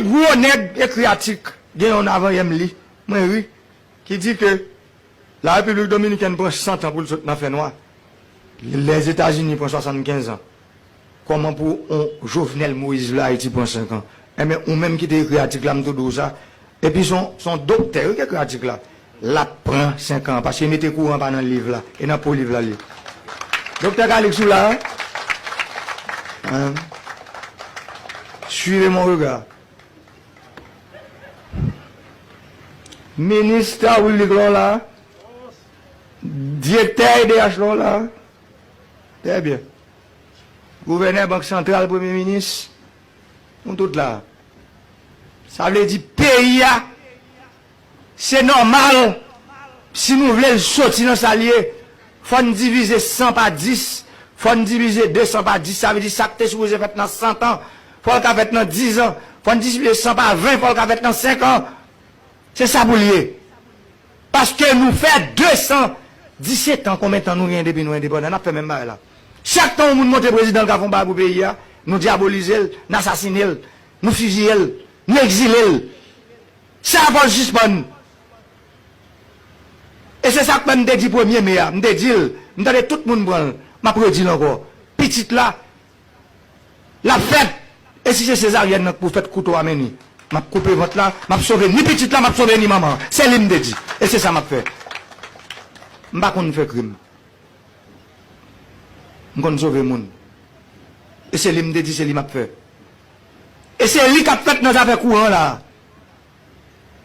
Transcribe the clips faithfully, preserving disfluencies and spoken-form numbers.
Gwo nèg ekri atik, gen yon avan yè m li, mwen ri, ki di ke Larepiblik Dominikèn pran san tan pou l sot nan fènwa. Lèzetazini pran swasannkenz an. Kòman pou yon Jovenel Moïse vle Ayiti pran senk an? Enben, ou menm ki te ekri atik la, m tou di w sa. Epi se yon, se yon doktè, wi, ki ekri atik la. L ap pran senk an, paske mete kouran pa nan liv la, e nan po liv la li ye. Doktè Calixte, ou la, hein? Hein? Suivez mon regard. Minis Tawil Lik la w la, direktè E D H la w la, trè byen. Gouvènè Bank Santral, premye minis, nou tout la. Sa vle di peyi a, se nòmal, si nou vle l soti nan sa l ye, fò n divize san pa dis, fò n divize de san pa dis, sa vle di sa k te sipoze fèt nan san tan, fò l ka fèt nan diz an, fò n divize san pa ven, fò l ka fèt nan senk an. Se sa pou l ye. Paske nou fè de san disèt an, konbyen tan nou gen depi nou endepandan, n ap fè menm bagay la. Chak tan yon moun montre prezidan l ka fè yon bagay pou peyi a, nou dyabolize l, n asasine l, nou fiziye l, nou egzile l. Sa fò l sispann. E se sa k fè m te di premye me a, m te di l, m tande tout moun pran l, m ap redi l ankò. Pitit la, l ap fèt. E si se sezaryèn nan k pou fèt, kouto a men li. M ap koupe vant la, m ap sove ni pitit la, m ap sove ni manman an. Se li m te di. E se sa m ap fè. M pa konn fè krim. M konn sove moun. E se li m te di, se li m ap fè. E se li k ap fèt nan zafè kouran la.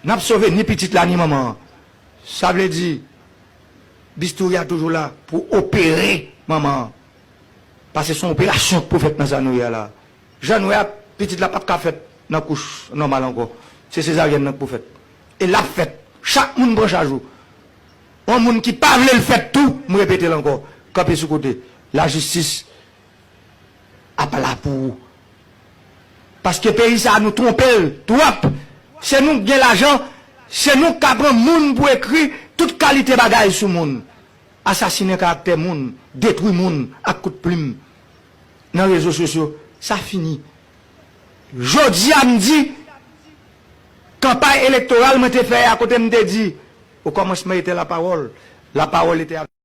N ap sove ni pitit la, ni manman an. Sa vle di, bistouri a toujou la pou opere manman an. Paske se yon operasyon k pou fèt nan sa nou ye a la. Jan nou wè a, pitit la p ap ka fèt nan kouch nòmal ankò. Se sezaryèn nan k pou fèt. E l ap fèt. Chak moun pran chaj ou. Yon moun ki pa vle l fèt tou, m repete l ankò, kanpe sou kote. Lajistis ap la pou ou. Paske peyi sa a, nou twonpe l twòp. Se nou k gen lajan, se nou k ka pran moun pou ekri tout kalite bagay sou moun. Asasinen karaktè moun, detwi moun ak kout plim nan rezo sosyo, sa fini. Jodi a m di, kanpay elektoral mwen te fè a kote m te di, au commencement était la parole, la parole était avec